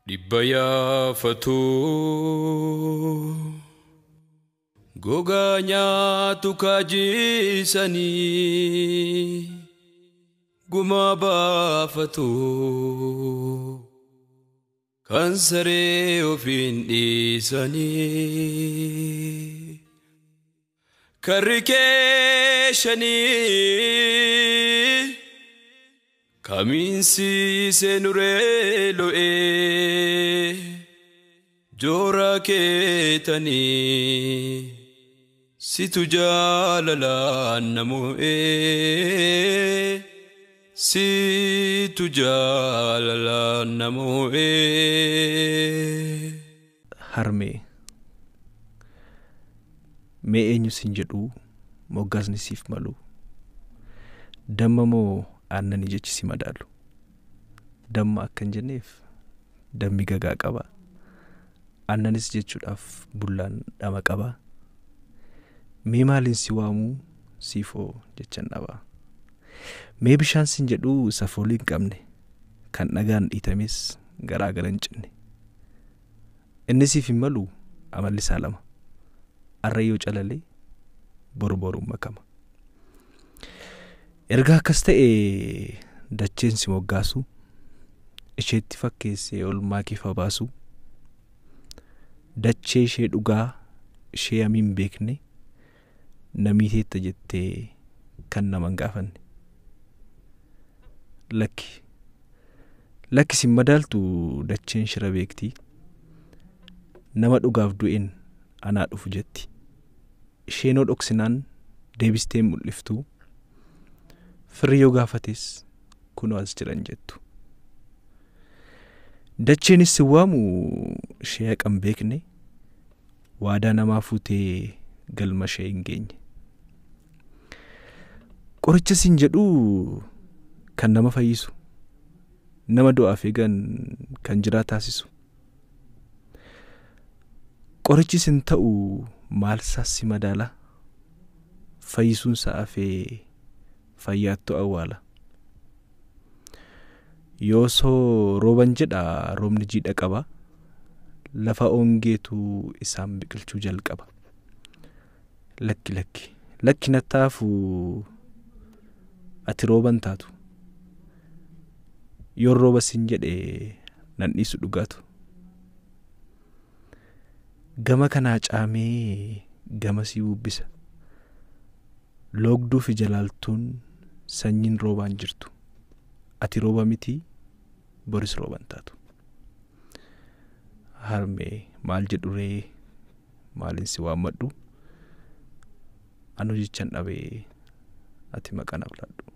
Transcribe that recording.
Dhibba yaafatu gogaa nyaatu kaajisanii gumaa baafatu kan saree ofiin dhiisanii karri keeshanii kamiinsi seenuree lo'ee joora keetanii situ jaalalaan namo'ee situ jaalalaan namo'ee. Harmee mee eenyu siin jedhu moggaasni siif malu damma moo aannanii jechi si madaalu damma akka hin jenneef dammi gagaa qaba aannanis jechuudhaaf bullaan dhama qaba mee maaliin si waamuu siifoo jechan dhaba mee bishaan siin jedhu isa foolii hin qabne kan dhagaan dhiitames garaa gara hin cinne inni siif hin malu amalli isaa lama arrayyoo calalee boru boruun makama. Erga akkas ta'e dacheen si moggaasu isheetti fakkeessee olmaa kee baasu dachee ishee dhugaa ishee hamii hin beekne namii teetta jettee kan nama hin gaafanne. Lakki lakki si madaaltu dacheen shira beekti nama dhugaaf du'een anaa dhufu jetti isheenoo dhoksinaan deebistee mul'iftu. Firri yoo gaafates kunoo as jiran jettu. Dacheenis si waamu ishee haqa hin beekne waadaa namaa fuutee galma ishee hin geenye. Qoricha siin jedhu kan nama fayyisu nama du'aaf eegan kan jiraa taasisu. Qorichi sin ta'u maal isaas si madaala fayyisuun isaa hafee fayyaattu awwaala. Yoosoo rooban jedha roobni jiidha qaba lafa ongeetu isaan biqilchuu jalqaba. Lakki lakki lakki nattaafu ati rooban taatu yoon rooba siin jedhe nan dhiisu dhugaatu. Gama kanaa caamee gama sii bubbisa loogduu fi jalaaltuun sanyiin roobaan jirtu ati rooba miti boris rooban taatu. Harmee maal jedhu ree maaliin si waammadhu anu jechan dhabee ati maqaa naaf laadhu.